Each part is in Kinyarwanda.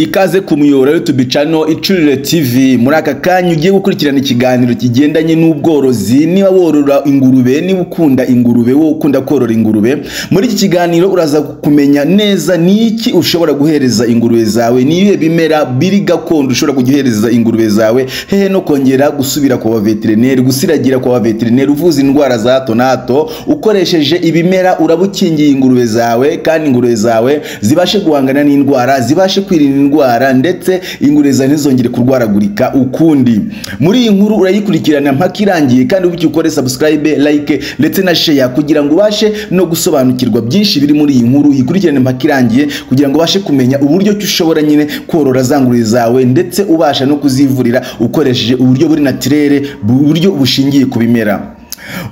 Ikaze ku muyoboro YouTube channel Icurire TV. Muri aka kanya ugiye gukurikirana ikiganiro kigendanye n'ubworozi. Niba worora ingurube, niba ukunda ingurube, wowe ukunda korora ingurube, muri iki kiganiro uraza kumenya neza niki ushobora guhereza ingurube zawe, nibihe bimera biri gakondo ushobora guhereza ingurube zawe, hehe no kongera gusubira kwa veterineri, gusiragira kwa veterineri uvuza indwara za hato na hato. Ukoresheje ibimera urabukingiye ingurube zawe, kandi ingurube zawe zibashe guhangana n'indwara, zibashe kwirinda indwara, ndetse ingurube zawe ntizongere kurwaragurika ukundi. Muri iyi nkuru urayikurikirana mpaka irangiye, kandi ubuki ukore subscribe, like ndetse na share kugira ngo ubashe no gusobanukirwa byinshi biri muri iyi nkuru. Ikurikirane mpaka irangiye kugira ngo ubashe kumenya uburyo ki ushobora nyine korora za ngurube zawe, ndetse ubasha no kuzivurira ukoresheje uburyo buri naturere, uburyo bushingiye ku bimera.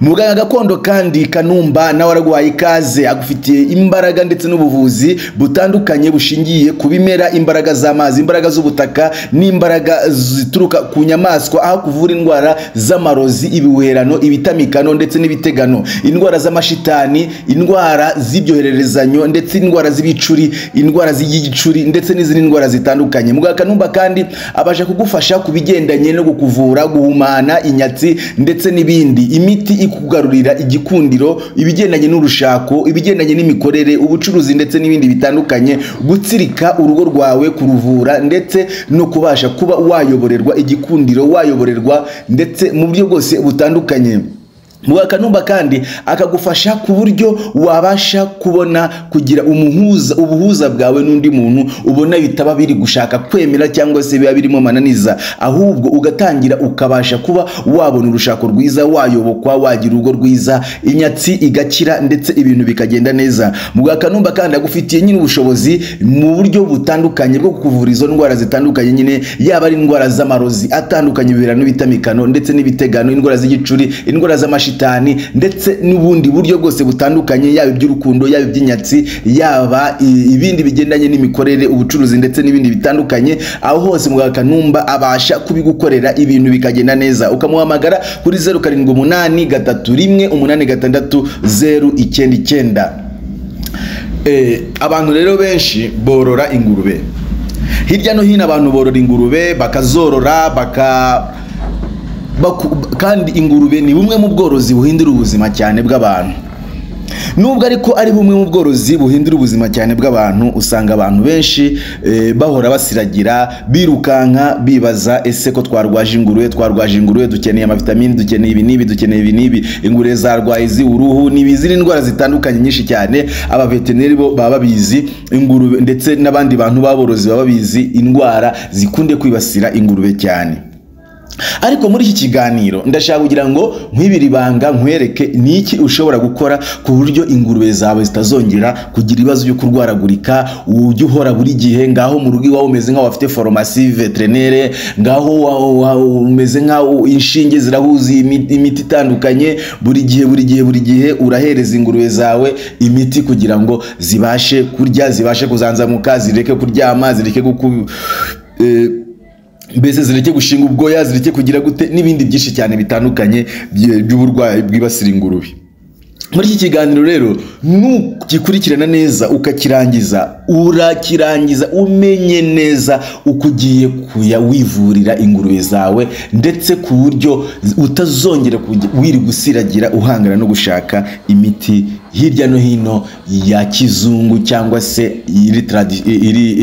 Muganga gakondo kandi Kanumba nawe araguhaye ikaze, agufitiye imbaraga ndetse n'ubuvuzi butandukanye bushingiye ku bimera, imbaraga z'amazi, imbaraga z'ubutaka n'imbaraga zituruka ku nyamaswa, aho kuvura indwara z'amarozi, ibiwerano, ibitamikano ndetse n'ibitegano, indwara z'amashitani, indwara z'ibyohererezanyo ndetse indwara z'ibicuri, indwara z'igicuri ndetse n'izindi ndwara zitandukanye. Muganga Kanumba kandi abasha kugufasha ku bigendanye no kukuvura guhumana, inyatsi ndetse n'ibindi, imiti ikugarurira igikundiro, ibigendanye n'urushako, ibigendanye n'imikorere, ubucuruzi ndetse n'ibindi bitandukanye, gutsirika urugo rwawe, kuruvura ndetse no kubasha kuba wayoborerwa igikundiro, wayoborerwa ndetse mu buryo bwose butandukanye. Muganga Kanumba kandi akagufasha ku buryo wabasha kubona kugira umuhuza, ubuhuza bwawe n'undi muntu ubona bitaba biri gushaka kwemera cyangwa se biba birimo mananiza, ahubwo ugatangira ukabasha kuba wabona urushako rwiza, wayobokwa, wagira urugo rwiza, inyatsi igakira ndetse ibintu bikagenda neza. Muganga Kanumba kandi agufitiye nyine ubushobozi mu buryo butandukanye bwo kuvura izo ndwara zitandukanye nyine, yaba ari indwara z'amarozi atandukanye, ibirano, ibitamikano ndetse n'ibitegano, indwara z'igicuri, indwara z'amashitani ndetse n'ubundi buryo bwose butandukanye, yaba iby'urukundo, yaba iby'inyatsi, yaba ibindi bigendanye n'imikorere, ubucuruzi ndetse n'ibindi bitandukanye. Aho hose Muganga Kanumba abasha kubigukorera ibintu bikagenda neza. Ukamuhamagara kuri 078 31 86 099. Abantu rero benshi borora ingurube hirya no hino, abantu borora ingurube bakazorora kandi ingurube ni bumwe mu bworozi buhindura ubuzima cyane bw'abantu. Nubwo ariko ari bumwe mu bworozi buhindura ubuzima cyane bw'abantu, usanga abantu benshi bahora basiragira, birukanka, bibaza ese ko twarwaje ingurube, twarwaje ingurube, dukeneye amavitamini, dukeneye ibi n'ibi, dukeneye ibi n'ibi, ingurube zarwaye izi uruhu n'ibizindi ndwara zitandukanye nyinshi cyane. Abaveterineri bo baba babizi ingurube, ndetse n'abandi bantu baborozi baba babizi indwara zikunde kwibasira ingurube cyane. Ariko muri iki kiganiro ndashaka kugira ngo nkwibire ibanga, nkwereke niki ushobora gukora ku buryo ingurube zawe zitazongera kugira ibibazo byo kurwaragurika. Ujye uhora buri gihe ngaho mu rugo iwawe umeze nkaho bafite farumasi veterinere, ngaho umeze nkaho inshinge zirahuza, imiti itandukanye, buri gihe buri gihe buri gihe urahereza ingurube zawe imiti kugira ngo zibashe kurya, zibashe kuzanzamuka, zireke kuryama, zireke mbese zireke gushinga ubwoya, zireke kugira gute n'ibindi byinshi cyane bitandukanye by'uburwayi bwibasira ingurube. Muri iki kiganiro rero nugikurikirana neza ukakirangiza, urakirangiza umenye neza uko ugiye kuya wivurira ingurube zawe, ndetse ku buryo utazongera wiri gusiragira uhangana no gushaka imiti hirya no hino ya kizungu cyangwa se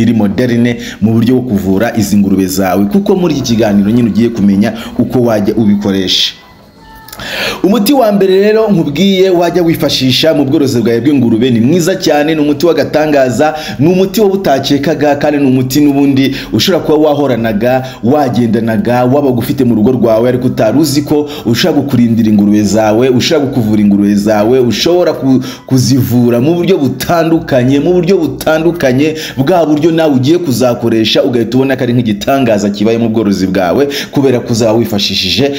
iri moderne mu buryo bwo kuvura izi ngurube zawe, kuko muri iki kiganiro nyine ugiye kumenya uko wajya ubikoresha. Umuti wa mbere rero nkubwiye wajya wifashisha mu bworozi bwawe bw'ingurube ni mwiza cyane, ni umuti w'agatangaza, ni umuti wo utakekaga, kandi ni umuti n'ubundi ushobora kuba wahoranaga, wagendanaga, waba ufite mu rugo rwawe ariko utari uzi ko ushobora kukurindira ingurube zawe, ushobora kukuvura ingurube zawe, ushobora kuzivura mu buryo butandukanye, mu buryo butandukanye bwa buryo nawe ugiye kuzakoresha ugahita ubona ko ari nk'igitangaza kibaye mu bworozi bwawe, kubera kuzaba wifashishije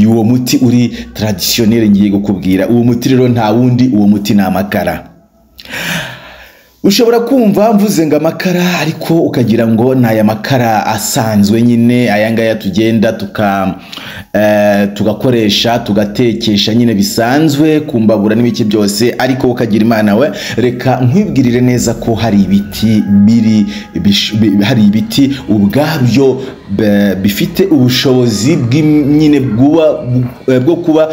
uwo muti uri traditionnel ngiye gukubwira. Uwo muti rero nta wundi, uwo muti ni amakara. Ushobora kumva mvuze ngo amakara, ariko ukagira ngo ni aya makara asanzwe nyine, aya ngaya tugenda tugakoresha tugatekesha nyine bisanzwe kumbabura n'ibiki byose, ariko ukagira Imana we, reka nkwibwirire neza ko hari ibiti hari ibiti ubwabyo bifite ubushobozi nyine bwo kuba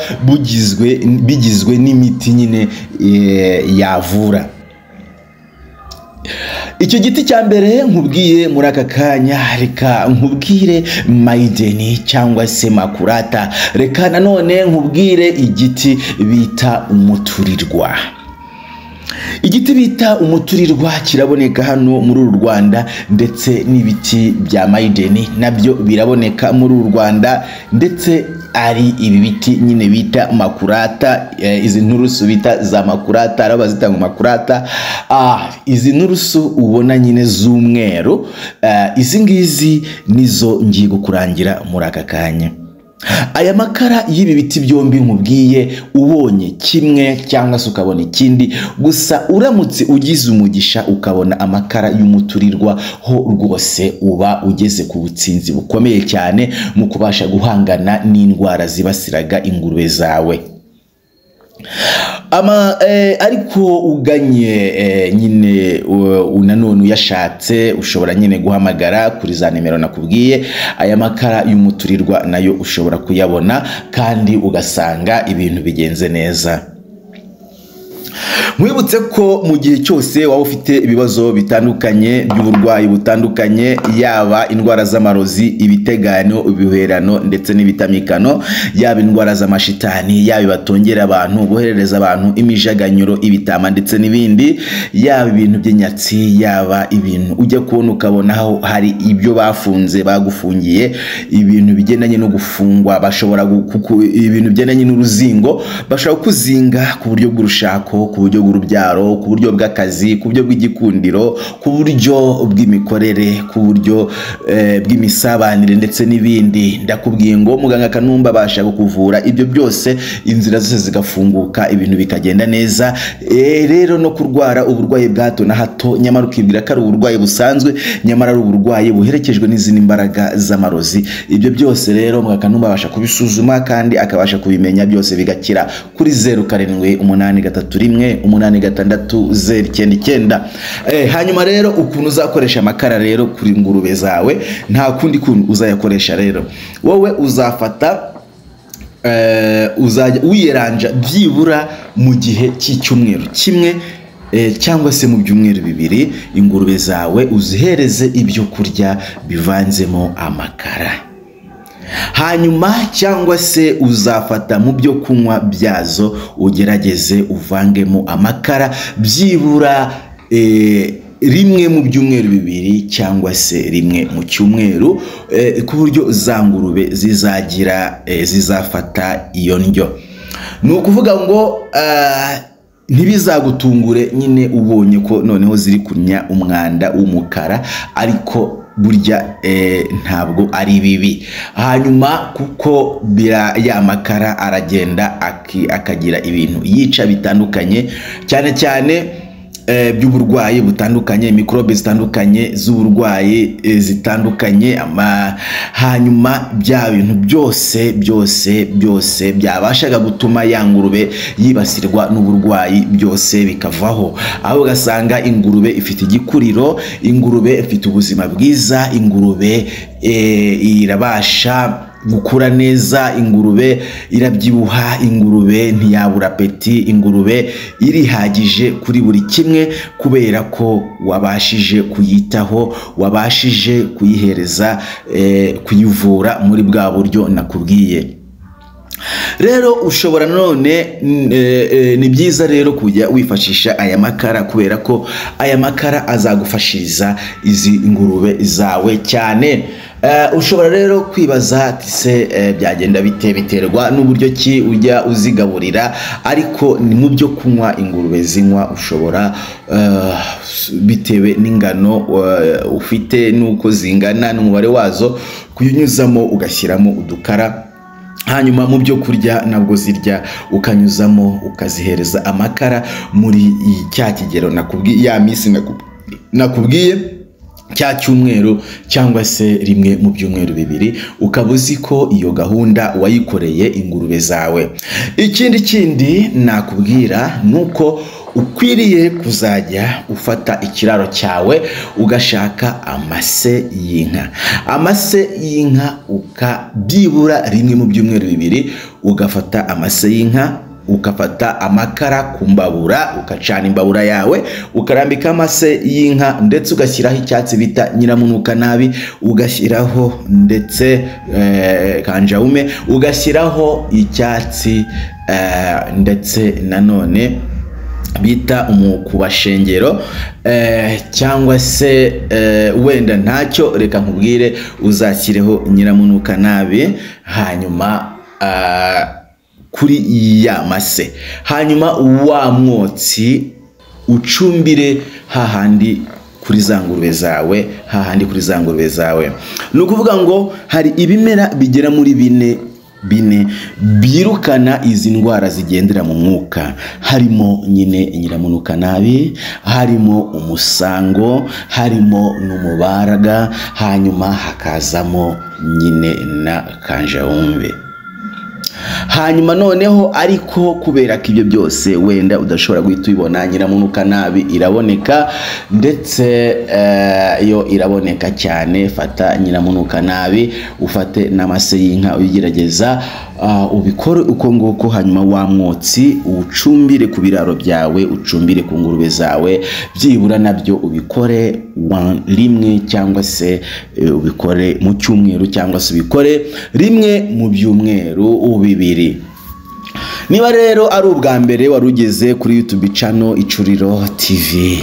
bigizwe n'imiti nyine yavura. Icyo giti cya mbere nkubwiye muri aka kanya, reka nkubwire mayideni cyangwa se makurata. Reka nanone nkubwire igiti bita umuturirwa. Igiti bita umuturirwa kiraboneka hano muri uru Rwanda, ndetse n'ibiti bya mayideni nabyo biraboneka muri uru Rwanda, ndetse ari ibi biti nyine bita makurata, izi nturusu bita za makurata, ari abazita ngo makurata. Izi nturusu ubona nyine z'umweru, izi ngizi nizo ngiye kukurangira muri aka kanya. Aya makara y'ibi biti byombi nkubwiye, ubonye kimwe cyangwa se ukabona ikindi, gusa uramutse ugize umugisha ukabona amakara y'umuturirwa ho rwose uba ugeze ku butsinzi bukomeye cyane mu kubasha guhangana n'indwara zibasiraga ingurube zawe. Ariko uganye nyine nanone uyashatse, ushobora nyine guhamagara kuri za nimero nakubwiye. Aya makara y'umuturirwa nayo ushobora kuyabona kandi ugasanga ibintu bigenze neza. Mwibutse ko mu gihe cyose waba ufite ibibazo bitandukanye by'uburwayi butandukanye, yaba indwara z'amarozi, ibitegano, ibiherano ndetse n'ibitamikano, yaba indwara z'amashitani, yaba batongera abantu, boherereza abantu imijaganyuro, ibitama ndetse n'ibindi, yaba ibintu by'inyatsi, yaba ibintu ujya kubona ukabona aho hari ibyo bafunze bagufungiye, ibintu bigendanye no gufungwa, bashobora ibintu bigendanye n'uruzingo, bashobora kuzinga ku buryo bw'urushako, ku buryo bw'urubyaro, ku buryo bw'akazi, ku buryo bw'igikundiro, ku buryo bw'imikorere, ku buryo bw'imisabanire ndetse n'ibindi. Ndakubwiye ngo muganga Kanumba abasha kukuvura ibyo byose, inzira zose zigafunguka, ibintu bikagenda neza. Rero no kurwara uburwayi bwa hato na hato, nyamara ukibwira ko ari uburwayi busanzwe, nyamara ari uburwayi buherekejwe n'izindi mbaraga z'amarozi. Ibyo byose rero muganga Kanumba abasha kubisuzuma kandi akabasha kubimenya byose bigakira. Kuri 0 7 8 3 1 8 6 0 9 9. Hanyuma rero ukuntu uzakoresha amakara rero kuri ngurube zawe, nta kundi kuntu uzayakoresha. Rero wowe uzafata uzajya uyeranja byibura mu gihe cy'icyumweru kimwe cyangwa se mu byumweru bibiri, ingurube zawe uzihereze ibyo kurya bivanzemo amakara. Hanyuma cyangwa se uzafata mu byo kunywa byazo ugerageze uvangemo amakara byibura rimwe mu byumweru bibiri cyangwa se rimwe mu cyumweru, ku buryo za ngurube zizagira zizafata iyo ndyo. Ni ukuvuga ngo ntibizagutungure nyine ubonye ko noneho ziri kunya umwanda w'umukara, ariko burya ntabwo ari bibi. Hanyuma kuko ya makara aragenda akagira ibintu yica bitandukanye, cyane cyane by'uburwayi butandukanye, mikrobe zitandukanye z'uburwayi zitandukanye. Hanyuma bya bintu byose byose byose byabashaga gutuma ya ngurube yibasirwa n'uburwayi byose bikavaho, aho ugasanga ingurube ifite igikuriro, ingurube ifite ubuzima bwiza, ingurube irabasha gukura neza, ingurube irabyibuha, ingurube ntiyabura apeti, ingurube irihagije kuri buri kimwe, kubera ko wabashije kuyitaho, wabashije kuyihereza, kuyivura muri bwa buryo nakubwiye. Rero ushobora none ni byiza rero kujya wifashisha aya makara, kubera ko aya makara azagufashiriza izi ngurube zawe cyane. Ushobora rero kwibaza ati se byagenda bite, biterwa n'uburyo ki ujya uzigaburira, ariko ni mu byo kunywa ingurube zinywa ushobora bitewe n'ingano ufite n'uko zingana n'umubare wazo, kuyunyuzamo ugashyiramo udukara. Hanyuma mu byo kurya nabwo zirya ukanyuzamo ukazihereza amakara muri cya kigero nakubwiye, ya minsi nakubwiye, cya cyumweru cyangwa se rimwe mu byumweru 2, ukaba uzi ko iyo gahunda wayikoreye ingurube zawe. Ikindi kindi nakubwira nuko ukwiriye kuzajya ufata ikiraro cyawe ugashaka amase y'inka. Amase y'inka ukabyibura rimwe mu byumweru 2, ugafata amase y'inka, ukafata amakara ku mbabura, ukacana imbabura yawe, ukarambika amase y'inka, ndetse ugashyiraho icyatsi bita nyiramunuka nabi, ugashyiraho ndetse kanjaume, ugashyiraho icyatsi ndetse nanone bita umukubashengero, cyangwa se wenda ntacyo, reka nkubwire uzashyireho nyiramunuka nabi, hanyuma kuri ya mase, hanyuma wa mwotsi ucumbire hahandi kuri za ngurube zawe, hahandi kuri za ngurube zawe. Ni ukuvuga ngo hari ibimera bigera muri bine birukana izi ndwara zigendera mu mwuka, harimo nyine nyiramunuka nabi, harimo umusango, harimo n'umubaraga, hanyuma hakazamo nyine na kanjawumbe. Hanyuma noneho ariko kubera ko ibyo byose wenda udashobora guhita ubibona, nyiramunuka nabi iraboneka, ndetse yo iraboneka cyane. Fata nyiramunuka nabi, ufate n'amase y'inka uyigerageza, ubikore uko nguko, hanyuma wa mwotsi ucumbire ku biraro byawe, ucumbire ku ngurube zawe, byibura nabyo ubikore rimwe cyangwa se ubikore mu cyumweru, cyangwa se ubikore rimwe mu byumweru 2. Niba rero ari ubwa mbere wari ugeze kuri YouTube channel Icuriro TV,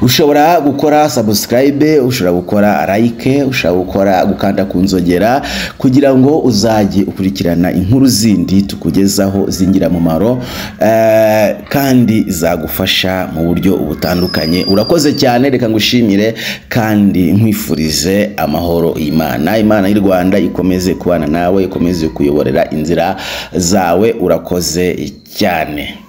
ushobora gukora subscribe, ushobora gukora like, ushobora gukora gukanda ku nzogera kugira ngo uzajye ukurikirana inkuru zindi tukugezaho z'ingirakamaro, kandi zagufasha mu buryo butandukanye. Urakoze cyane, reka ngushimire kandi nkwifurize amahoro y'Imana. Imana y'u Rwanda ikomeze kubana nawe, ikomeze kuyoborera inzira zawe. Urakoze cyane.